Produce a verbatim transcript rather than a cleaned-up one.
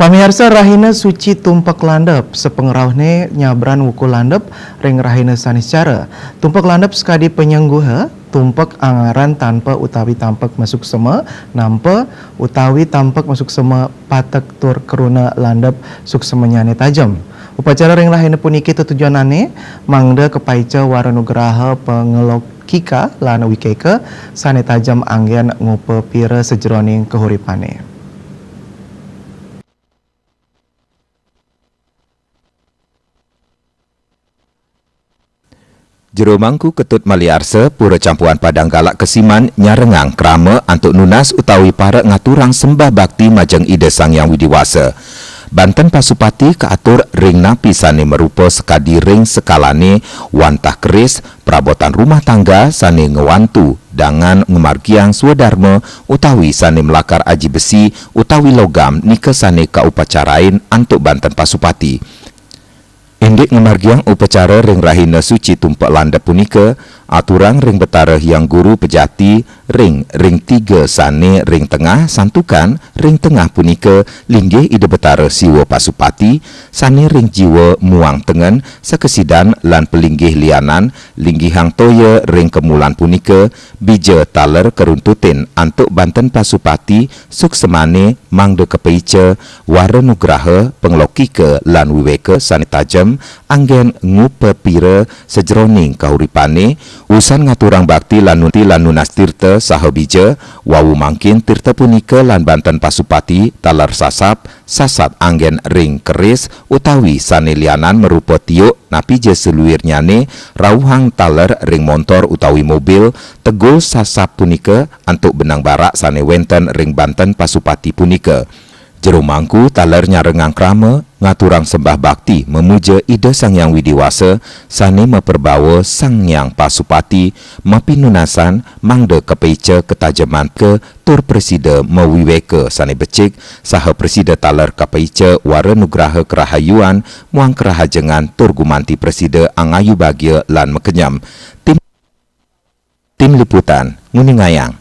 Pamiarsa, rahina suci tumpek landep, sapangrauhné nyabran wuku landep ring rahina Saniscara. Tumpek landep sakadi panyengguha, tumpek angaran tanpa utawi tampek masuksema, nampa utawi tampek masuksema patek tur kruna landep suksemanyané tajem. Upacara ring rahina puniki tetujonané mangda kapaica wara nugraha panglokika lan wikéka sané tajem anggén ngupapira sajeroning kahuripané. Jero Mangku Ketut Maliarsa, Pura Campuhan Padang Galak Kesiman nyarengang krama antuk nunas utawi para ngaturang sembah bakti majeng Ida Sang Hyang Widi Wasa. Banten Pasupati kaatur ring napi sané marupa sakadi ring sekalané wantah keris, perabotan rumah tangga sané ngwantu dangan ngamargiang swadarma utawi sané malakar aji besi utawi logam nika sané kaupacarain antuk banten Pasupati. Indik ngamargiang upacara ring rahina suci tumpek landep punika, aturang ring Betara Hyang Guru Pejati ring ring tiga sané ring tengah, santukan ring tengah punika linggih Ida Betara Siwa Pasupati, sané ring jiwa muang tengen, sakasidan lan palinggih lianan, linggihang toya ring kamulan punika, bija taler karuntutin antuk banten Pasupati, suksemané mangda kapaica wara nugraha, panglokika lan wiwéka sané tajem, anggén ngupapira sajeroning kahuripané, usan ngaturang bakti lan nunti lan nunas tirta saha bija, wau mangkin tirta punika lan banten Pasupati taler sasap, sasat anggén ring keris utawi sané lianan marupa tiuk, napi ja saluirnyané, rauhang taler ring montor utawi mobil, tegul sasap punika antuk benang barak sané wénten ring banten Pasupati punika. Jero Mangku taler nyarengang krama, ngaturang sembah bakti, mamuja Ida Sang Hyang Widi Wasa, sané maperbawa Sang Hyang Pasupati, mapinunasan mangda kapaica katajeman ka tur prasida mawiwéka sané becik, saha prasida taler kapaica wara nugraha karahayuan muang karahajengan tur gumanti prasida angayu bagia lan makenyem. Tim, Tim Liputan nguningayang.